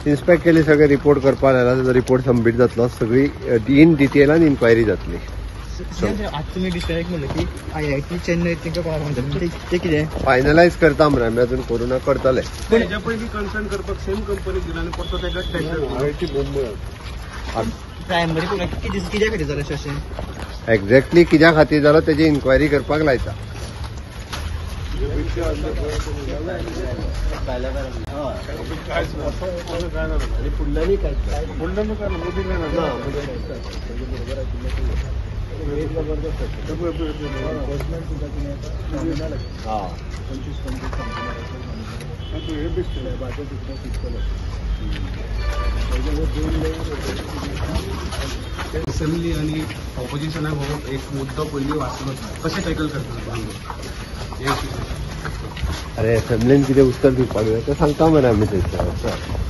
Inspect केली सगळे report करपाक लागला, ताजो रिपोर्ट सबमीट जातलो, सगळी इन डिटेलान इन्क्वायरी जातली. आज तुमी डिस्कनेक्ट म्हणलं की आयआयटी चेन्नय तांकां कोणाक म्हणटा ते कितें फायनलायज करता मरे आमी, अजून करूं ना, करतले. हेज्या पयलीं कन्सर्न करपाक सेम कंपनी दिला आनी परतो ताका आयआयटी मुंबय प्रायमरी कित्या खातीर जालें अशें एक्झॅक्टली कित्या खातीर जालो तेजी इन्क्वायरी करपाक लायता. असेंब्ली आनी ऑपोजिशनाक हो एक मुद्दो पयलीं वाचलो, कशें टॅकल करतले? अरे असेंब्लीन कितें उत्तर दिवपाक जाय तें सांगता मरे आमी थंयसर.